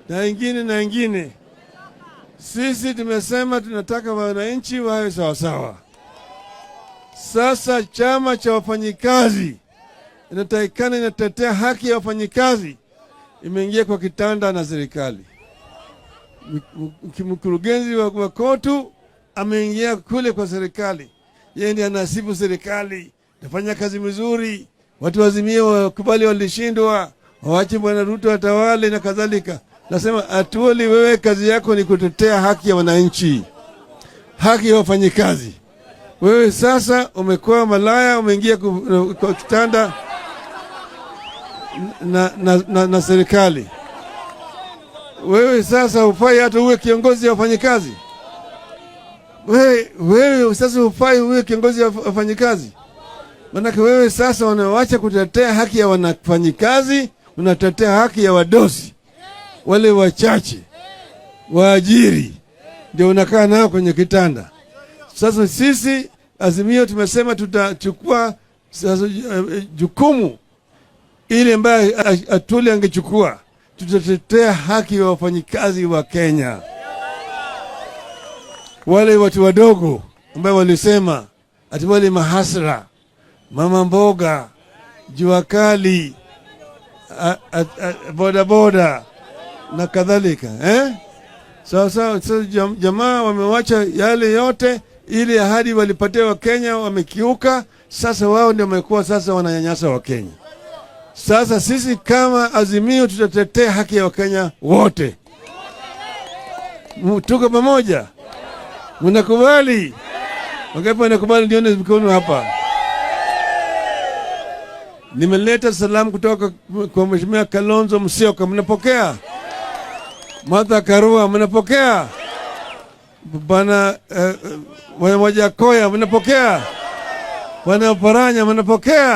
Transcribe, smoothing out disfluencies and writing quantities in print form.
na ingine na ingine. Sisi tumesema tunataka wananchi wawe sawasawa. Sasa chama cha wafanyikazi inatakikana inatetea haki ya wafanyikazi, imeingia kwa kitanda na serikali. Mkurugenzi wa COTU ameingia kule kwa serikali, yeye ndiye anasifu serikali, nafanya kazi mzuri, watu wazimie wakubali walishindwa, wawache Bwana Ruto atawale na kadhalika. Nasema Atwoli, wewe kazi yako ni kutetea haki ya wananchi, haki ya wafanyikazi. Wewe sasa umekuwa malaya, umeingia kwa kitanda na serikali. Wewe sasa hufai hata uwe kiongozi wa wafanyikazi. Wewe sasa hufai uwe kiongozi wa wafanyikazi, manake wewe sasa unawacha kutetea haki ya wanafanyikazi, unatetea haki ya wadosi wale wachache waajiri, ndio unakaa nao kwenye kitanda. Sasa sisi Azimio tumesema tutachukua sasa jukumu ile ambayo Atwoli angechukua, tutatetea haki ya wafanyikazi wa Kenya, wale watu wadogo ambao walisema ati wale mahustler, mama mboga, jua kali, bodaboda na kadhalika, eh? Sasa so, jamaa wamewacha yale yote, ile ahadi walipatia Wakenya wamekiuka. Sasa wao ndio wamekuwa sasa wananyanyasa Wakenya. Sasa sisi kama Azimio tutatetea haki ya Wakenya wote. Tuko pamoja? Mnakubali? Wangapi wanakubali? Nione mikono hapa. Nimeleta salamu kutoka kwa Mheshimiwa Kalonzo Musyoka, mnapokea? Martha Karua, mnapokea? Bwana Wajackoyah, mnapokea? Bwana Oparanya, mnapokea?